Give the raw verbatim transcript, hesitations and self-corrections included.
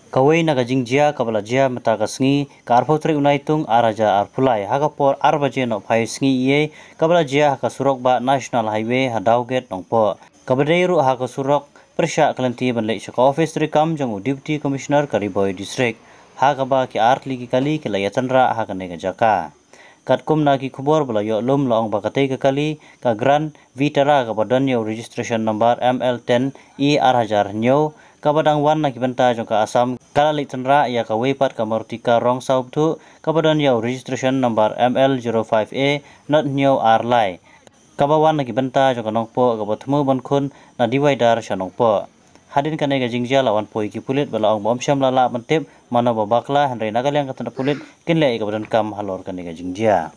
Kawei na ka jingjia kaba la jia mynta ka sngi, ka arphew tarik u Naitung ar hajar arphew lai, ha ka por ar baje nohphai sngi eiei, kaba la jia ha ka surok bah National Highway ha Dawgate Nongpoh. Kaba dei ruh ha ka surok pyrshah ka lynti ban leit sha ka ophis treikam jong u Deputy Commissioner ka Ri Bhoi District, ha kaba ki artylli ki kali ki la ïatynrah ha kane ka jaka. Katkum na ki khubor ba la ïoh lum, la ong ba katei ka kali ka Grand Vitara kaba don ïa u registration number M L ten E ar hajar hynñiew, kaba dang wan na ki bynta jong ka Assam, ka la leit tynrah ïa kawei pat ka Maruti car rong saw bthuh kaba don ïa u registration number M L zero five A not hynñiew ar lai, kaba wan na ki bynta jong ka Nongpoh kaba thmu ban khun na Diwaidar sha Nongpoh. Hadien kane ka jingjia la wan poi ki pulit ba la ong ba ym shym la lah ban tip mano ba bakla, hynrei na ka liang ka tnat pulit kin leh ïa kaba donkam halor kane ka jingjia.